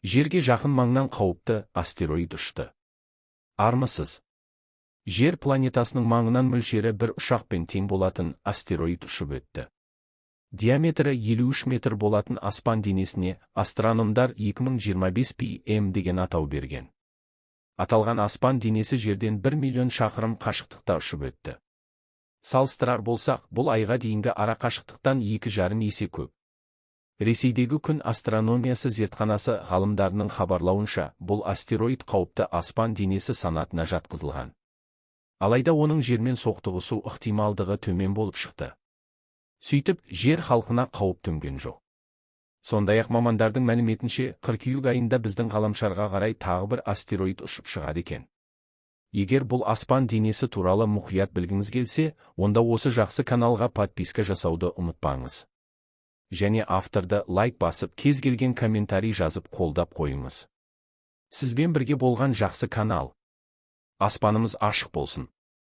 Жерге жақын маңнан қауіпті астероид ұшты. Армысыз! Жер планетасының маңынан мөлшері бір ұшақпен тең болатын астероид ұшып өтті. Диаметрі 53 метр болатын аспан денесіне астрономдар 2025 PM деген атау берген. Аталған аспан денесі жерден 1 миллион шақырым қашықтықта ұшып өтті. Салыстырар болсақ, бұл айға дейінгі ара қашықтықтан 2,5 есе көп. Ресейдегі Күн астрономиясы зертханасы ғалымдарының хабарлауынша, бұл астероид қауіпті аспан денесі санатына жатқызылған. Алайда оның жермен соқтығысу ықтималдығы төмен болып шықты. Сөйтіп, жер халқына қауіп төнген жоқ. Сондай-ақ мамандардың мәліметінше, қыркүйек айында біздің ғаламшарға қарай тағы бір астероид ұшып шығады екен. Егер бұл аспан денесі туралы мұқият білгіңіз келсе, онда осы жақсы каналға подписка жасауды ұмытпаңыз. Және авторды лайк басып, кез келген комментарий жазып, қолдап қойыңыз. Сізбен бірге болған жақсы канал. Аспанымыз ашық болсын.